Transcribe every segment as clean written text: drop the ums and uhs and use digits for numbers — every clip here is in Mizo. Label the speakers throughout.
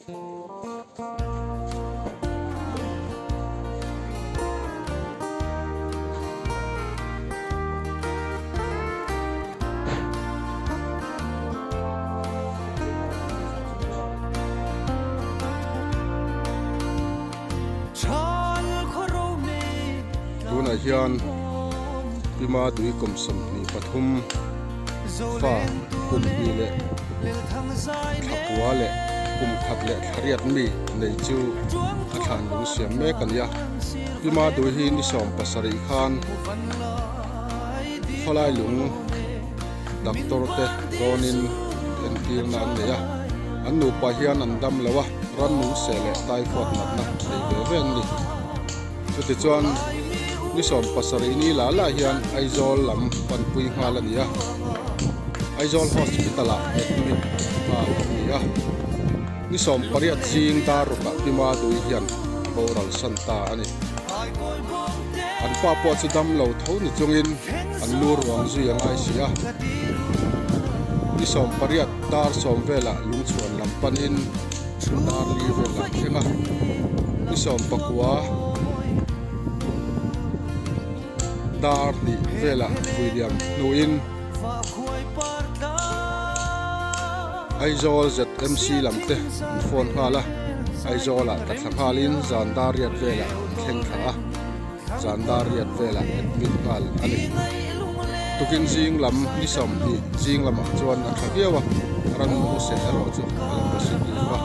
Speaker 1: Tunah hian Pima Dui kum 23 fa kum hnih leh thlapua leh kum khat leh thlariat mi nei chu a thlan lung siam mek a ni a. Pima Dui hi ni 17 khan khawlai lung doctor te rawnin entirna an nei a. An nupa hian an dam lo a, rannung seh leh typhoid natna nei ve ve an ni. Chutichuan ni 70 ni lah lah hian Aizawl lam panpui nghal a ni a, Aizawl Hospital ah admit nghal an ni a. Ni 18 zing dar rukah Pima Dui hian a boral san ta a ni. An pa pawh chu dam lo tho ni chungin an lu ruang zui a ngai si a. Ni 18 dar sawm velah lungchhuan lam panin dar li velah thleng a. Ni 19 dar hnih velah vuiliam hnuin Aizawl ZMC lam te an phone nghal a, Aizawl ah tla thla nghalin zan dar riat velah an thleng thla a, zan dar riat velah admit nghal a ni. Tukin zing lam ni 20 zing lamah chuan a tha viau a, rannung seh erawh chu a la positive a,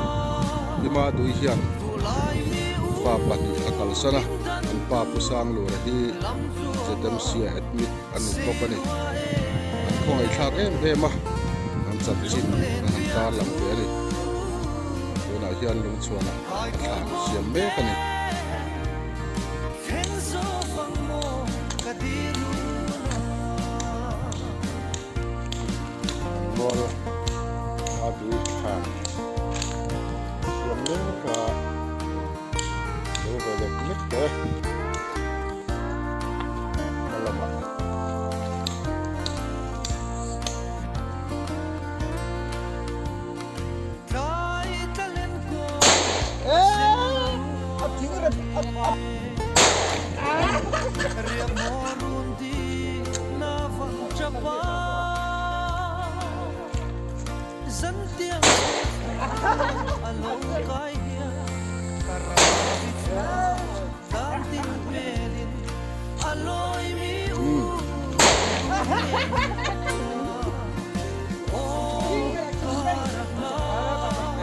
Speaker 1: Hima Dui hian fa pahnih a kalsan a, an pa Pu Sanglura hi ZMC ah admit a ni bawk a ni. An khawngaihthlak em em a, an chanchin an han tar lang ve a ni. Tunah hian lungchhuanah a thlan siam mek a ni. Mual a dui thlan siam mek a, lo ve lek lek tawh e. Hma lamah.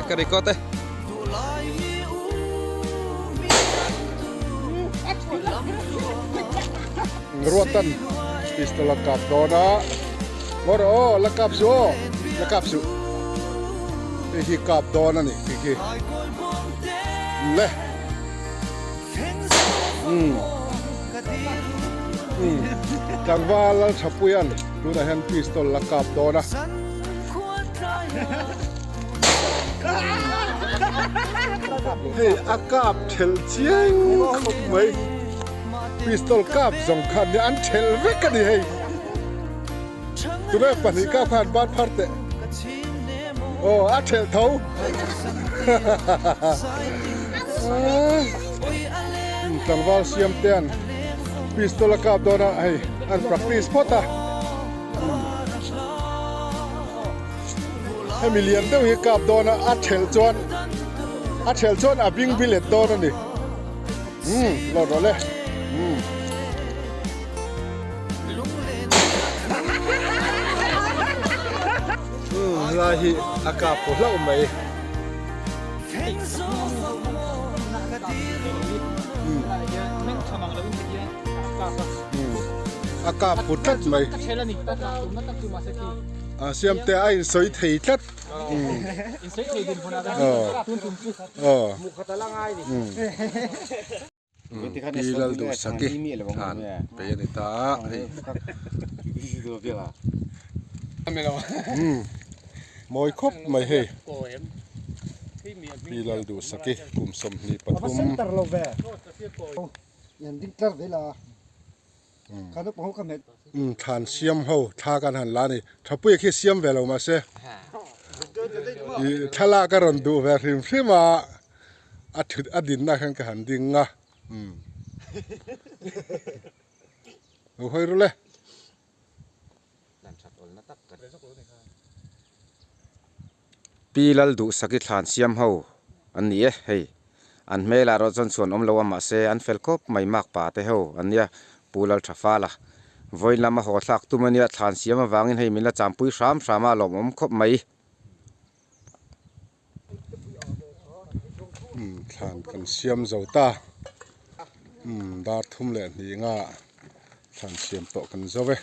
Speaker 2: Ka record e.
Speaker 1: Ruatan pistol a kap dawn a. Ngawr aw la kap suh aw la kap suh. Hei hi kap dawn a ni khi khi. Le. Umm. Umm. Tlangval Lalthapuia'n tunah hian pistol la kap dawn a. Hei a kap thelh chiang khawp mai. Pistol kap zawng khan nia an thelh vek a ni hei. Tunah pahnih kap khan ban phar teh. Aw a thelh tho. Tlangval siam te an pistol a kap dawn a hei an practice phawt a. Hemi lian deuh hi kap dawn a a thelh chuan a thelh chuan a bing bilet dawn a ni. Umm lawt rawh le. Umm. Umm helai hi a kap pawh hlauh mai. A kap put tlat mai. A siamte a insawi thei tlat. Pi Lalduhsaki thlan pei a ni ta a hei. Mawi khawp mai hei. Pi Lalduhsaki kum 23. Thlan siam ho thla kan han la a ni. Thapuia khi siam ve lo mahse. I thlalak a rawn duh ve hrim hrim a, a thut a dinna khan ka han ding a, umm. Lo hawi ru le.
Speaker 2: Pi Lal Duhsaki thlan siam ho an ni e, hei an hmel ah erawh chuan chhuan awm lo a mahse an fel khawp mai mak pa te ho an nia Pu Lal Tha Fala vawiin lama haw thlak tum a nia thlan siam avangin hei min la champui hram hram a lawmawm khawp mai.
Speaker 1: Umm thlan kan siam zo ta umm dar thum leh hnih nga thlan siam pawh kan zo e.